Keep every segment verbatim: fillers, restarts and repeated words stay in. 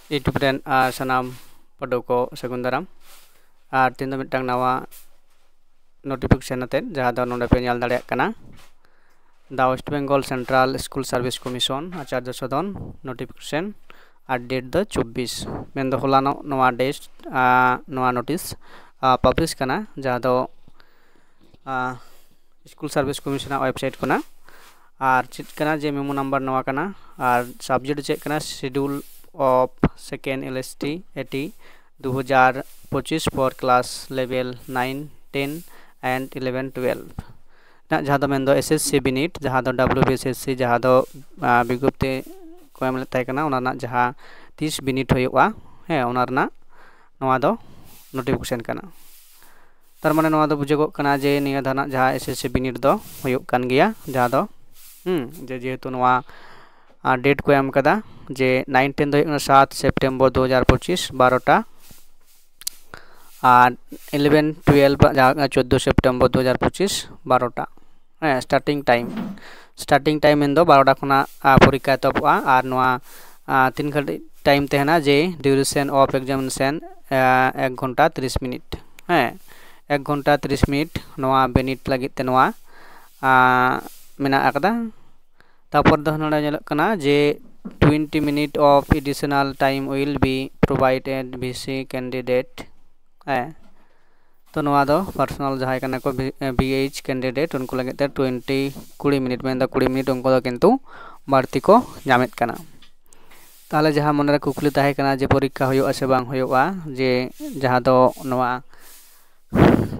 YouTube ᱨᱮᱱ ᱟᱨ ᱥᱟᱱᱟᱢ ᱯᱟᱹᱴᱷᱩᱣᱟᱹ ᱠᱚ ᱥᱟᱹᱜᱩᱱ ᱫᱟᱨᱟᱢ᱾ ᱟᱨ ᱛᱮᱦᱮᱧ ᱫᱚ ᱢᱤᱫᱴᱟᱝ ᱱᱟᱣᱟ notification ᱟᱛᱮᱫ, ᱡᱟᱦᱟᱸ ᱫᱚ ᱱᱚᱰᱮ ᱯᱮ ᱧᱮᱞ ᱫᱟᱲᱮᱭᱟᱜ ᱠᱟᱱᱟ, The West Bengal Central School Service Commission, Acharya Sadan, notification R date ᱫᱚ ᱪᱚᱵᱵᱤᱥ, ᱢᱮᱱᱫᱚ ᱦᱚᱞᱟᱱᱚᱜ ᱱᱚᱣᱟ date, ᱟᱨ ᱱᱚᱣᱟ notice ᱟᱨ publish ᱠᱟᱱᱟ, ᱡᱟᱦᱟᱸ ᱫᱚ ᱟᱨ School Service Commission ᱟᱜ website ᱠᱷᱚᱱᱟᱜ᱾ ᱟᱨ ᱪᱮᱫ ᱠᱟᱱᱟ ᱡᱮ memo number ᱱᱚᱣᱟ ᱠᱟᱱᱟ, ᱟᱨ subject ᱪᱮᱫ ᱠᱟᱱᱟ, Schedule of Second L S T A T ᱫᱩ ᱦᱟᱡᱟᱨ ᱯᱚᱸᱪᱤᱥ for class level nine, ten and eleven, twelve ᱱᱟᱜ, ᱡᱟᱦᱟᱸ ᱫᱚ ᱢᱮᱱᱫᱚ S S C ᱵᱤᱱᱤᱰ, ᱡᱟᱦᱟᱸ ᱫᱚ W B S S C, ᱡᱟᱦᱟᱸ ᱫᱚ ᱟᱨ ᱵᱤᱜᱽᱜᱚᱯᱛᱤ ᱠᱚ ᱮᱢ ᱞᱮᱫ ᱛᱟᱦᱮᱸ ᱠᱟᱱᱟ, ᱚᱱᱟ ᱨᱮᱱᱟᱜ ᱡᱟᱦᱟᱸ ᱛᱤᱥ ᱵᱤᱱᱤᱰ ᱦᱩᱭᱩᱜᱼᱟ, ᱦᱮᱸ, ᱚᱱᱟ ᱨᱮᱱᱟᱜ ᱱᱚᱣᱟ ᱫᱚ notification ᱠᱟᱱᱟ᱾ ᱛᱟᱨ ᱢᱟᱱᱮ ᱱᱚᱣᱟ ᱫᱚ ᱵᱩᱡᱷᱟᱹᱜᱚᱜ ᱠᱟᱱᱟ ᱡᱮ ᱱᱤᱭᱟᱹ ᱫᱷᱟᱣ ᱨᱮᱱᱟᱜ ᱡᱟᱦᱟᱸ S S C ᱵᱤᱱᱤᱰ ᱫᱚ ᱦᱩᱭᱩᱜ ᱠᱟᱱ ᱜᱮᱭᱟ, ᱡᱟᱦᱟᱸ ᱫᱚ, ᱦᱩᱸ, ᱡᱮ ᱡᱮᱦᱮᱛᱩ ᱱᱚᱣᱟ ᱟᱨ date ᱠᱚ ᱮᱢ ᱠᱟᱫᱟ ᱡᱮ nine ten ᱫᱚ ᱦᱩᱭᱩᱜ ᱠᱟᱱᱟ ᱥᱟᱛ September ᱫᱩ ᱦᱟᱡᱟᱨ ᱯᱚᱸᱪᱤᱥ, ᱵᱟᱨᱚᱴᱟ, ᱟᱨ eleven twelve ᱡᱟᱦᱟᱸ ᱪᱳᱫᱽᱫᱳ September ᱫᱩ ᱦᱟᱡᱟᱨ ᱯᱚᱸᱪᱤᱥ, ᱵᱟᱨᱚᱴᱟ᱾ ᱦᱮᱸ, starting time, starting time ᱢᱮᱱᱫᱚ ᱵᱟᱨᱚᱴᱟ ᱠᱷᱚᱱᱟᱜ ᱟᱨ ᱯᱚᱨᱤᱠᱠᱷᱟ ᱮᱛᱚᱦᱚᱵᱚᱜᱼᱟ᱾ ᱟᱨ ᱱᱚᱣᱟ ᱟᱨ ᱛᱤᱱ ᱜᱷᱟᱹᱲᱤᱡ time ᱛᱟᱦᱮᱱᱟ ᱡᱮ duration of examination, ᱟᱨ ᱮᱠ ᱜᱷᱚᱱᱴᱟ ᱛᱤᱨᱤᱥ ᱢᱤᱱᱤᱴ᱾ ᱦᱮᱸ, ᱮᱠ ᱜᱷᱚᱱᱴᱟ ᱛᱤᱨᱤᱥ ᱢᱤᱱᱤᱴ ᱱᱚᱣᱟ ᱵᱤᱱᱤᱰ ᱞᱟᱹᱜᱤᱫ ᱛᱮ ᱱᱚᱣᱟ ᱟᱨ ᱢᱮᱱᱟᱜ ᱟᱠᱟᱫᱟ᱾ ᱛᱟᱨᱯᱚᱨ ᱫᱚ ᱱᱚᱰᱮ ᱧᱮᱞᱚᱜ ᱠᱟᱱᱟ ᱡᱮ twenty minute of additional time will be provided V C candidate. ᱦᱮᱸ, ᱛᱚ ᱱᱚᱣᱟ ᱫᱚ personal ᱡᱟᱦᱟᱸᱭ ᱠᱟᱱᱟ ᱠᱚ, ᱵᱷᱤ-, ᱮ, ᱵᱷᱤ ᱮᱭᱤᱪ candidate, ᱩᱱᱠᱩ ᱞᱟᱹᱜᱤᱫ ᱛᱮ twenty, ᱠᱩᱲᱤ ᱢᱤᱱᱤᱴ, ᱢᱮᱱᱫᱚ ᱠᱩᱲᱤ ᱢᱤᱱᱤᱴ ᱩᱱᱠᱩ ᱫᱚ ᱠᱤᱱᱛᱩ ᱵᱟᱹᱲᱛᱤ ᱠᱚ ᱧᱟᱢᱮᱫ ᱠᱟᱱᱟ᱾ ᱛᱟᱦᱚᱞᱮ ᱡᱟᱦᱟᱸ ᱢᱚᱱᱮᱨᱮ ᱠᱩᱠᱞᱤ ᱛᱟᱦᱮᱸ ᱠᱟᱱᱟ ᱡᱮ ᱯᱚᱨᱤᱠᱠᱷᱟ ᱦᱩᱭᱩᱜᱼᱟ ᱥᱮ ᱵᱟᱝ ᱦᱩᱭᱩᱜᱼᱟ, ᱡᱮ ᱡᱟᱦᱟᱸ ᱫᱚ ᱱᱚᱣᱟ,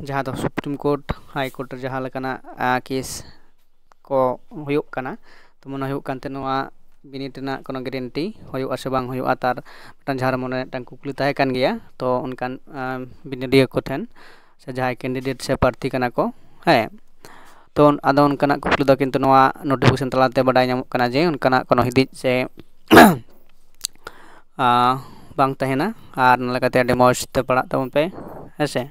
ᱡᱟᱦᱟᱸ ᱫᱚ Supreme Court, High Court ᱨᱮ ᱡᱟᱦᱟᱸ ᱞᱮᱠᱟᱱᱟᱜ, ᱟ, case ᱠᱚ ᱦᱩᱭᱩᱜ ᱠᱟᱱᱟ, ᱛᱚ ᱢᱚᱱᱮ ᱦᱩᱭᱩᱜ ᱠᱟᱱᱛᱮ ᱱᱚᱣᱟ ᱵᱤᱱᱤᱰ ᱨᱮᱱᱟᱜ ᱠᱳᱱᱳ guarantee ᱦᱩᱭᱩᱜᱼᱟ ᱥᱮ ᱵᱟᱝ ᱦᱩᱭᱩᱜᱼᱟ, ᱛᱟᱨ ᱢᱤᱫᱴᱟᱝ ᱡᱟᱦᱟᱸ ᱨᱮ ᱢᱚᱱᱮ ᱢᱤᱫᱴᱟᱝ ᱠᱩᱠᱞᱤ ᱛᱟᱦᱮᱸ ᱠᱟᱱ ᱜᱮᱭᱟ᱾ ᱛᱚ ᱚᱱᱠᱟᱱ, ᱟᱢ, ᱵᱤᱱᱤᱰᱤᱭᱟᱹ ᱠᱚᱴᱷᱮᱱ ᱥᱮ ᱡᱟᱦᱟᱸᱭ candidate ᱥᱮ ᱯᱨᱟᱨᱛᱷᱤ ᱠᱟᱱᱟ ᱠᱚ, ᱦᱮᱸ, ᱛᱚ ᱟᱫᱚ ᱚᱱᱠᱟᱱᱟᱜ ᱠᱩᱠᱞᱤ ᱫᱚ ᱠᱤᱱᱛᱩ ᱱᱚᱣᱟ notification ᱛᱟᱞᱟᱛᱮ ᱵᱟᱰᱟᱭ ᱧᱟᱢᱚᱜ ᱠᱟᱱᱟ ᱡᱮ ᱚᱱᱠᱟᱱᱟᱜ ᱠᱳᱱᱳ ᱦᱤᱫᱤᱡ ᱥᱮ, ᱟ, ᱵᱟᱝ ᱛᱟᱦᱮᱱᱟ᱾ ᱟᱨ ᱚᱱᱟ ᱞᱮᱠᱟᱛᱮ ᱟᱹᱰᱤ ᱢᱚᱡᱽ ᱛᱮ ᱯᱟᱲᱦᱟᱜ ᱛᱟᱵᱚᱱ ᱯᱮ, ᱦᱮᱸ ᱥᱮ᱾